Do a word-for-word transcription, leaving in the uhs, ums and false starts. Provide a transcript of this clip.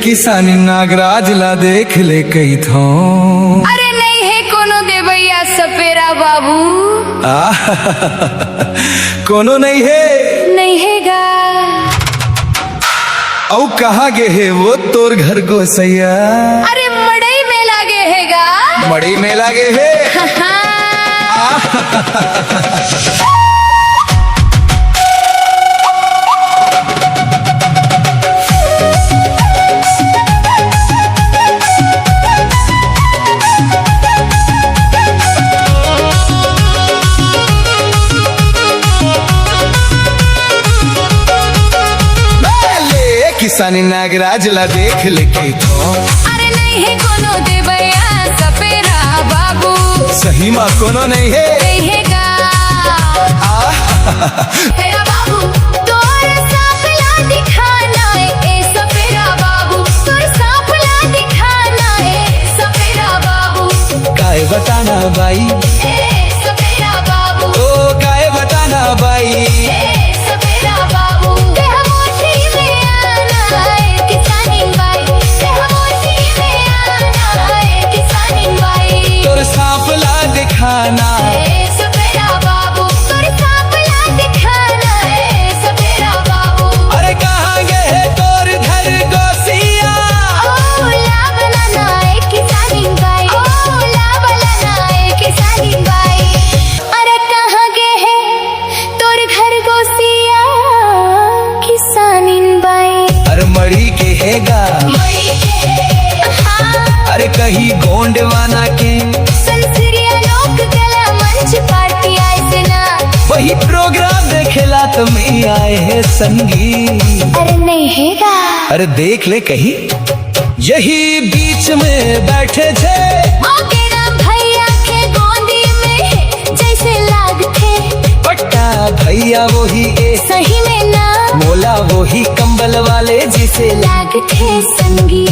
किसानी नागराज ला देख ले कहिथौं। अरे नइ हे कोनो देवइया सपेरा बाबू। आ, कोनो नइ हे। नइ हे गा। अउ कहाँ गे हे वो तोर घर गोसइया? अरे मड़ई मेला गे हे गा। मड़ई मेला गे हे। हाँ। ले किसानी नागराज ला देख ले कहिथौं। अरे नइ हे कोनो देवइया सपेरा बाबू। सही मा कोनो नइ हे। नइ हे गा। आ। सपेरा बाबू, तोर सांप ला दिखाना ए, ए सपेरा बाबू, तोर सांप ला दिखाना ए, सपेरा बाबू। काय बताना बाई। ए सपेरा बाबू। ओ काय बताना बाई। ए सपेरा बाबू। तेहा मोती में आना ए, किसानी बाई। तेहा मोती में आना ए, किसानी बाई। तोर सांप ला दिखाना। ए सपेरा बाबू, तोर सांप ला दिखाना ए, सपेरा बाबू। अरे कहाँ गे हे तोर घर गोसइया? ओ ला बलाना ए, किसानी बाई। ओ ला बलाना ए, किसानी बाई। अरे कहाँ गे हे तोर घर गोसइया, किसानी बाई? अरे मड़ई गे हे गा। मड़ई गे हे, हाँ। अरे कहीं गोंडवाना के। संसरिया लोक कला मंच पार्टी आइस ना। वही प्रोग्राम देखे ला त मैं आए हे संगी। अरे नइ हे गा। अरे देख ले कहीं। यही बीच में बैठे थे। मोगेराम भइया के गोंदी में जइसे लागथे। पट्टा भइया वही ए। सही में ना। मोला वही कंबल वाले जइसे लागथे संगी।